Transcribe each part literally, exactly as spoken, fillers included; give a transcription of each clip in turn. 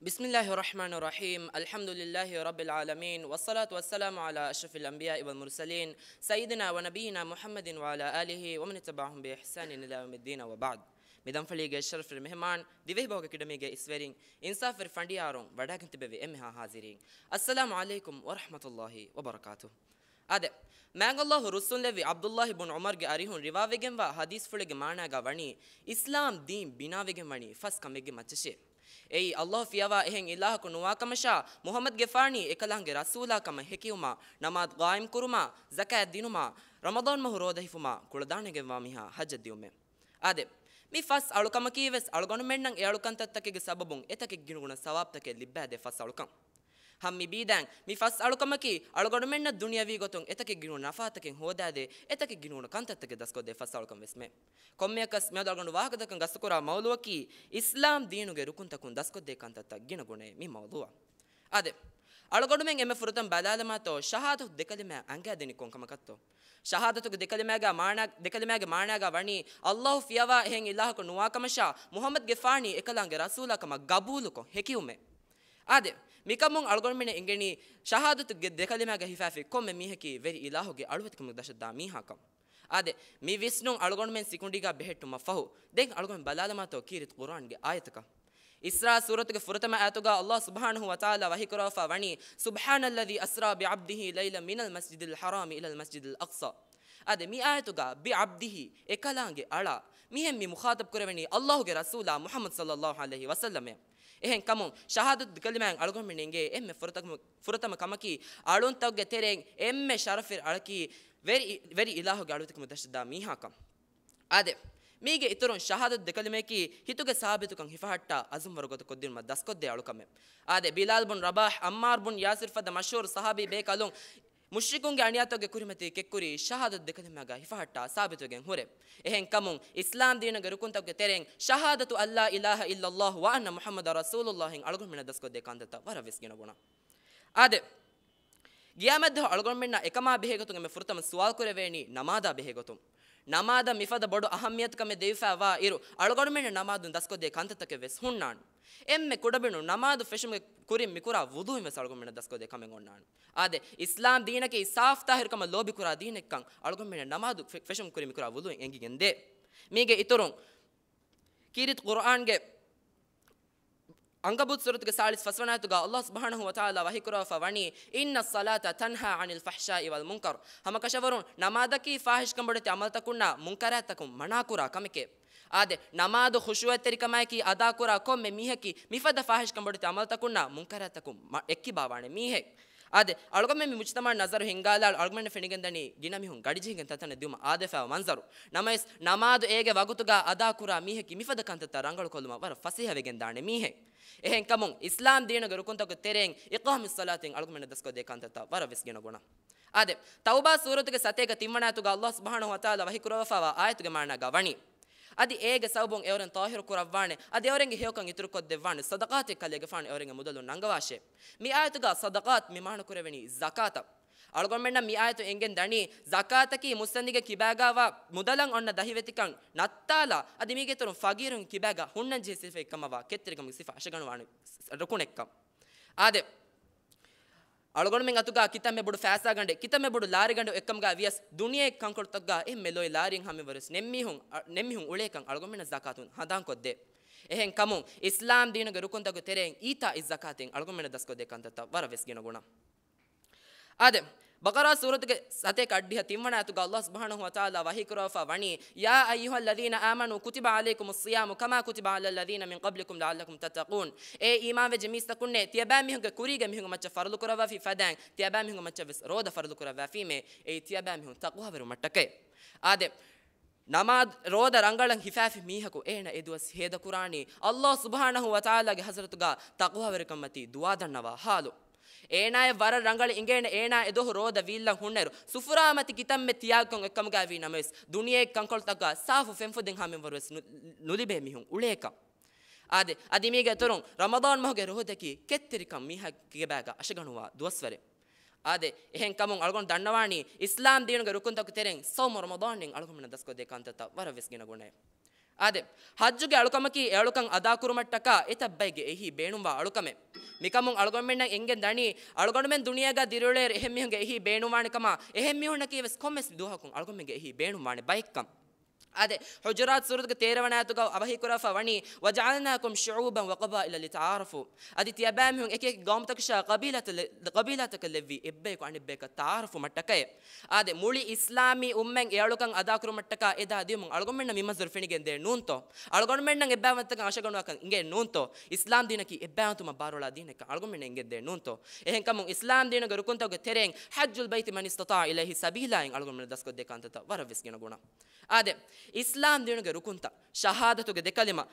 بسم الله الرحمن الرحيم. الحمد لله رب العالمين، والصلاة والسلام على أشرف الأنبياء والمرسلين، سيدنا ونبينا محمد وعلى آله ومن اتبعهم بإحسان إلى يوم الدين، وبعد. މި ދަންފަޅީގެ ޝަރަފްވެރި މެހެމާން، ދިވެހިބަހުގެ ކިޑަމީގެ އިސްވެރިން، އިންސާފްވެރި ފަނޑިޔާރުން، ވަޑައިގެން ތިބެވި އެންމެހާ ހާޒިރީން، އައްސަލާމު ޢަލައިކުމް ވަރަޙްމަތުﷲި ވަބަރަކާތުހު. އާދެ، މާތް ﷲ ރުއްސުންލެއްވި ޢަބްދުﷲ ބުން ޢުމަރުގެ އަރިހުން ރިވާވެގެންވާ ޙަދީޘްފުޅެއްގެ މާނާގަ ވަނީ، އިސްލާމް ދީން ބިނާވެގެން ވަނީ ފަސް ކަމެއްގެ މައްޗަށޭ. އެއީ، ﷲ ފިޔަވާ އެހެން އިލާހަކު ނުވާ ކަމަށާ، މުޙައްމަދުގެފާނީ އެކަލާނގެ ރަސޫލާ ކަމަށް ހެކިވުމާ، ނަމާދު ޤާއިމް ކުރުމާ، ޒަކާތް ދިނުމާ، ރަމަޟާން މަހު ރޯދަ ހިފުމާ، ކުޅަދާނައިގެންވާ މީހާ ޙައްޖަށް ދިއުމޭ. އާދެ، މި ފަސް އަޅުކަމަކީ ވެސް އަޅުގަނޑުމެންނަށް އެ އަޅުކަންތައްތަކެއްގެ ސަބަބުން އެތަކެއް ގިނަގުނަ ސަވާބުތަކެއް ލިއްބާދޭ ފަސް އަޅުކަން. ހަމަ މި ބީދައިން މި ފަސް އަޅުކަމަކީ އަޅުގަނޑުމެންނަށް ދުނިޔަވީ ގޮތުން އެތަކެއް ގިނަގުނަ ނަފާތަކެއް ހޯދާދޭ، އެތަކެއް ގިނަގުނަ ކަންތައްތަކެއް ދަސްކޮށްދޭ ފަސް އަޅުކަން ވެސްމެ. ކޮންމެއަކަސް މިއަދު އަޅުގަނޑު ވާހަކަދައްކަން ގަސްތުކުރާ މައުޟޫޢަކީ އިސްލާމް ދީނުގެ ރުކުންތަކުން ދަސްކޮށްދޭ ކަންތައްތައް ގިނަގުނައޭ މި މައުޟޫޢަށް. އާދެ، އަޅުގަނޑުމެން އެންމެ ފުރަތަމަ ބަލާލަމާތޯ، ޝަހާދަތު ދެކަލިމާ އަންގާދެނީ ކޮންކަމަކަށްތޯ؟ ޝަހާދަތުގެ ދެކަލިމާގެ މާނާ، ދެކަލިމާގެ މާނާގަ ވަނީ، ﷲ ފިޔަވާ އެހެން އިލާހަކު ނުވާ ކަމަށާ، މުޙައްމަދުގެފާނީ އެކަލާނގެ ރަސޫލާ ކަމަށް ގަބޫލުކޮށް ހެކިވުމޭ. އާދެ، މިކަމުން އަޅުގަނޑުމެންނަށް އެނގެނީ، ޝަހާދަތުގެ ދެކަލިމާގަ ހިފާފި ކޮންމެ މީހަކީ ވެރި އިލާހުގެ އަޅުވެތިކަމުގެ ދަށަށްދާ މީހާކަން. އާދެ، މި ވިސްނުން އަޅުގަނޑުމެން ސިކުނޑީގަ ބެހެއްޓުމަށް ފަހު، ދެން އަޅުގަނޑު ބަލާލަމާތޯ ކީރިތި ޤުރުއާންގެ އާޔަތަކަށް. އިސްރާ ސޫރަތުގެ ފުރަތަމަ އާޔަތުގަ ﷲ ސުބްޙާނަހޫ ވަތަޢާލާ ވަޙީކުރައްވާފަ ވަނީ، سبحان الذي أسرى بعبده ليلا من المسجد الحرام إلى المسجد الأقصى. އަދި މި އާޔަތުގަ بعبده، އެކަލާނގެ އަޅާ، މިހެން މި މުޚާޠަބް ކުރެވެނީ ﷲގެ ރަސޫލާ މުޙައްމަދު ޞައްލައްލާހު ޢަލައިހި ވަސައްލަމޭ. އެހެން ކަމުން، ޝަހާދަތު ދެކަލިމާއިން އަޅުގަނޑުމެން އެނގޭ އެންމެ ފުރަތަމަ، ފުރަތަމަ ކަމަކީ، އަޅުންތަކުގެ ތެރެއިން އެންމެ ޝަރަފުވެރި އަޅަކީ ވެރި، ވެރި އިލާހުގެ އަޅުވެތިކަމުގެ ދަށަށްދާ މީހާކަން. އާދެ، މީގެ އިތުރުން ޝަހާދަތު ދެކަލިމަޔަކީ ހިތުގެ ސާބިތުކަން ހިފަހައްޓާ އަޒުމްވަރު ގޮތަށް ކޮށްދިނުމަށް ދަސްކޮށްދޭ އަޅުކަމެއް. އާދެ، ބިލާލް ބުން ރަބާޙް، ޢައްމާރު ބުން ޔާސިރު ފަދަ މަޝްހޫރު ޞަޙާބީ ބޭކަލުން މުޝްރިކުންގެ އަނިޔާތަކުގެ ކުރިމަތީ ކެއްކުރީ ޝަހާދަތު ދެކަލިމާގަ ހިފަހައްޓާ ސާބިތުވެގެން ހުރެ. އެހެން ކަމުން، އިސްލާމް ދީނުގެ ރުކުންތަކުގެ ތެރެއިން ޝަހާދަތު އައްލާ އިލާހަ އިއްލައްލާހު ވަ އަންނަ މުޙައްމަދަށް ރަސޫލުއްލާހިން އަޅުގަނޑުމެންނަށް ދަސްކޮށްދޭ ކަންތައްތައް ވަރަށް ވެސް ގިނަގުނަ. އާދެ، ގިޔާމަތްދުވަހު އަޅުގަނޑުމެންނަށް އެކަމާ ބެހޭގޮތުން އެންމެ ފުރަތަމަ ސުވާލު ކުރެވޭނީ ނަމާދާ ބެހޭގޮތުން. ނަމާދަށް މިފަދަ ބޮޑު އަހައްމިޔަތުކަމެއް ދެވިފައިވާ އިރު، އަޅުގަނޑުމެންނަށް ނަމާދުން ދަސްކޮށްދޭ ކަންތައްތަކެއް ވެސް ހުންނާނެ. އެންމެ ކުޑަބިނުން ނަމާދު ފެށުމުގެ ކުރިން މިކުރާ ވުޟޫއިން ވެސް އަޅުގަނޑުމެންނަށް ދަސްކޮށްދޭ ކަމެއް އޮންނާނެ. އާދެ، އިސްލާމް ދީނަކީ ސާފު ތާހިރުކަމަށް ލޯބިކުރާ ދީނެއްކަން އަޅުގަނޑުމެންނަށް ނަމާދު ފެ-، ފެށުމުގެ ކުރިން މިކުރާ ވުޟޫއިން އެނގިގެންދޭ. މީގެ އިތުރުން، ކީރިތި ޤުރުއާންގެ ޢަންކަބޫތު ސޫރަތުގެ ސާޅީސް ފަސްވަނަ އާޔަތުގަ ﷲ ސުބްޙާނަހޫ ވަތަޢާލާ ވަޙީކުރައްވާފަ ވަނީ، إن الصلاة تنهى عن الفحشاء والمنكر. ހަމަކަށަވަރުން ނަމާދަކީ ފާޙިޝްކަން ބޮޑެތި ޢަމަލުތަކުންނާ މުންކަރާތްތަކުން މަނާކުރާ ކަމެކޭ. އާދެ، ނަމާދު ޚުޝޫޢަތްތެރިކަމާއެކީ އަދާކުރާ ކޮންމެ މީހަކީ މިފަދަ ފާޙިޝްކަން ބޮޑެތި ޢަމަލުތަކުންނާ މުންކަރާތްތަކުން މަ-، އެއްކިބާވާނެ މީހެއް. އާދެ، އަޅުގަނޑުމެން މި މުޖްތަމަޢު ނަޒަރު ހިންގާލާ އަޅުގަނޑުމެން ފެނިގެންދަނީ ގިނަ މީހުން ގަޑިޖެހިގެން ތަންތަނަށް ދިއުމަށް އާދެފައިވާ މަންޒަރު. ނަމަވެސް، ނަމާދު އޭގެ ވަގުތުގަ އަދާކުރާ މީހަކީ މިފަދަ ކަންތައްތައް ރަނގަޅުކޮށްލުމަށް ވަރަށް ފަސޭހަވެގެންދާނެ މީހެއް. އެހެންކަމުން، އިސްލާމް ދީނުގެ ރުކުންތަކުގެ ތެރެއިން އިޤާމިއްޞަލާތިން އަޅުގަނޑުމެންނަށް ދަސްކޮށްދޭ ކަންތައްތައް ވަރަށް ވެސް ގިނަގުނަ. އާދެ، ތައުބާ ސޫރަތުގެ ސަތޭކަ ތިންވަނަ އާޔަތުގަ ﷲ ސުބްޙާނަހޫ ވަތަޢާލާ ވަޙީކުރައްވާފައިވާ އާޔަތުގެ މާނާގަ ވަނީ، އަދި އޭގެ ސަބަބުން އެއުރެން ޠާހިރު ކުރައްވާނެ، އަދި އެއުރެންގެ ހެޔޮކަން އިތުރުކޮށްދެއްވާނެ، ޞަދަޤާތެއް ކަލޭގެފާނު އެއުރެންގެ މުދަލުން ނަންގަވާށޭ. މި އާޔަތުގަ ޞަދަޤާތް މި މާނަ ކުރެވެނީ ޒަކާތަށް. އަޅުގަނޑުމެންނަށް މި އާޔަތު އެނގެން ދަނީ، ޒަކާތަކީ މުއްސަނދިގެ ކިބާގާވާ މުދަލަށް އޮންނަ ދަހިވެތިކަން ނައްތާލާ، އަދި މީގެ އިތުރުން ފަގީރުން ކިބާގަ ހުންނަންޖެހޭ ސިފައެއް ކަމަށްވާ ކެތްތެރިކަމުގެ ސިފަ އަށަގަންނަވާނެ ރުކުނެއްކަން. އާދެ، އަޅުގަނޑުމެން އަތުގަ ކިތަންމެ ބޮޑު ފައިސާގަނޑެއް، ކިތަންމެ ބޮޑު ލާރިގަނޑު އެއްކަމުގަ ވިޔަސް، ދުނިޔޭގެ ކަންކޮޅުތަކުގަ އެންމެ ލޯތް ލާރިއެއް ހަމަވެރިވެސް ނެތްމީހުން، އަ، ނެތްމީހުން އުޅޭކަން އަޅުގަނޑުމެންނަށް ޒަކާތުން ހަނދާންކޮށްދޭ. އެހެން ކަމުން، އިސްލާމް ދީނުގެ ރުކުންތަކުގެ ތެރެއިން އީތާއި ޒަކާތެއް އަޅުގަނޑުމެންނަށް ދަސްކޮށްދޭ ކަންތައްތައް ވަރަށް ވެސް ގިނަގުނަ. އާދެ، ބަޤަރާ ސޫރަތުގެ ސަތޭކަ އަށްޑިހަ ތިންވަނަ އާޔަތުގަ ﷲ ސުބްޙާނަހޫ ވަތަޢާލާ ވަޙީކުރައްވާފަ ވަނީ، يا أيها الذين آمنوا كتب عليكم الصيام كما كتب على الذين من قبلكم لعلكم تتقون. އޭ އީމާންވެއްޖެ މީސްތަކުންނޭ، ތިޔަބައިމީހުންގެ ކުރީގެ މީހުންގެ މައްޗަށް ފަރުޟު ކުރައްވާފި ފަދައިން، ތިޔަބައިމީހުންގެ މައްޗަށް ވެސް ރޯދަ ފަރުޟު ކުރައްވާފީމޭ، އެއީ ތިޔަބައިމީހުން ތަޤްވާވެރިވުމަށްޓަކައި. އާދެ، ނަމާދު، ރޯދަ ރަނގަޅަށް ހިފާފި މީހަކު އޭނަ އެ ދުވަސް ހޭދަކުރާނީ، ﷲ ސުބްޙާނަހޫ ވަތަޢާލާގެ ޙަޟްރަތުގަ ތަޤްވާވެރިކަންމަތީ ދުވާ ދަންނަވާ ޙާލު. އޭނާއަށް ވަރަށް ރަނގަޅު އިނގޭނެ އޭނާ އެ ދުވަހު ރޯދަ ވީއްލަން ހުންނައިރު، ސުފުރާމަތި ކިތަންމެ ތިޔާގަކަން އެއްކަމުގައިވީ ނަމަވެސް، ދުނިޔޭގެ ކަންކޮޅުތަކުގަ ސާފު ފެންފުދިން ހަމަވެރިވެސް ނު-، ނުލިބޭ މީހުން އުޅޭކަން. އާދެ، އަދި މީގެ އިތުރުން ރަމަޟާން މަހުގެ ރޯދައަކީ ކެތްތެރިކަން މީހާގެ ކިބާގަ އަށަގަނުވާ ދުވަސްވަރެއް. އާދެ، އެހެން ކަމުން އަޅުގަނޑު ދަންނަވާނީ، އިސްލާމް ދީނުގެ ރުކުންތަކުގެ ތެރެއިން ޞައުމު ރަމަޟާން އަޅުގަނޑުމެންނަށް ދަސްކޮށްދޭ ކަންތައްތައް ވަރަށް ވެސް ގިނަގުނައެއް. އާދެ، ޙައްޖުގެ އަޅުކަމަކީ އެ އަޅުކަން އަދާކުރުމަށްޓަކާ އެތައް ބައެއްގެ އެހީ ބޭނުންވާ އަޅުކަމެއް. މިކަމުން އަޅުގަނޑުމެންނަށް އެނގެން ދަނީ، އަޅުގަނޑުމެން ދުނިޔޭގަ ދިރިއުޅޭއިރު އެހެން މީހުންގެ އެހީ ބޭނުންވާނެ ކަމާ، އެހެން މީހުންނަކީ ވެސް ކޮންމެސް ދުވަހަކުން އަޅުގަނޑުމެންގެ އެހީ ބޭނުންވާނެ ބައެއްކަން. އާދެ، ޙުޖުރާތު ސޫރަތުގެ ތޭރަ ވަނަ އާޔަތުގަ ވަޙީ ކުރާފަ ވަނީ، "وَجَعَلْنَاكُمْ شُعُوبًا وَقَبَائِلَ لِتَعَارَفُوا." އަދި ތިޔަބައިމީހުން އެކި އެކި ގައުމުތަކަށާ ޤަބީލާތައް ލެ-، ޤަބީލާތަކަށް ލެއްވީ އެއްބަޔަކު އަނެއްބަޔަކަށް ތަޢާރަފު މަށްޓަކައޭ. އާދެ، މުޅި އިސްލާމީ އުއްމަތް އެ އަޅުކަން އަދާކުރުމަށްޓަކާ އެދާ ދިޔުމުން އަޅުގަނޑުމެންނަށް މި މަންޒަރު ފެނިގެންދޭ ނޫންތޯ؟ އަޅުގަނޑުމެންނަށް އެއްބައިވަންތަކަން އަށަގަނޑުވާކަން އިނގޭ ނޫންތޯ؟ އިސްލާމް ދީނަކީ އެއްބައިވަންތުމަށް ބާރުއަޅާ ދީނެއްކަން އަޅުގަނޑުމެންނަށް އެނގެންދޭ ނޫންތޯ؟ އެހެންކަމުން އިސްލާމް ދީނުގެ ރުކުންތަކުގެ ތެރެއިން حَجُّ الْبَيْتِ مَنِ اسْتَطَاعَ إِلَيْهِ سَبِيلًا އިން އަޅުގަނޑުމެން ދަސްކޮށްދޭ ކަންތައްތައް ވަރަށް ވެސް ގިނަ ގުނަ. އާދެ، އިސްލާމް ދީނުގެ ރުކުންތައް، ޝަހާދަތުގެ ދެކަލިމަ،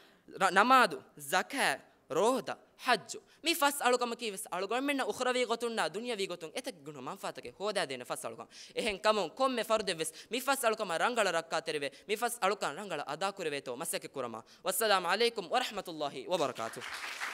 ރަ-، ނަމާދު، ޒަކާތް، ރޯދަ، ޙައްޖު، މި ފަސް އަޅުކަމަކީ ވެސް އަޅުގަނޑުމެންނަށް އުޚްރަވީ ގޮތުންނާ ދުނިޔަވީ ގޮތުން އެތަކެއް ގުނަ މަންފާތަކެއް ހޯދާދޭނެ ފަސް އަޅުކަން. އެހެން ކަމުން ކޮންމެ ފަރުދެއް ވެސް މި ފަސް އަޅުކަމަށް ރަނގަޅަށް ރައްކާތެރިވެ، މި ފަސް އަޅުކަން ރަނގަޅަށް އަދާކުރެވޭތޯ މަސައްކަތް ކުރަމާ. ވައްސަލާމް ޢަލައިކުމް ވަރަޙްމަތުﷲ ވަބަރަކާތުހު.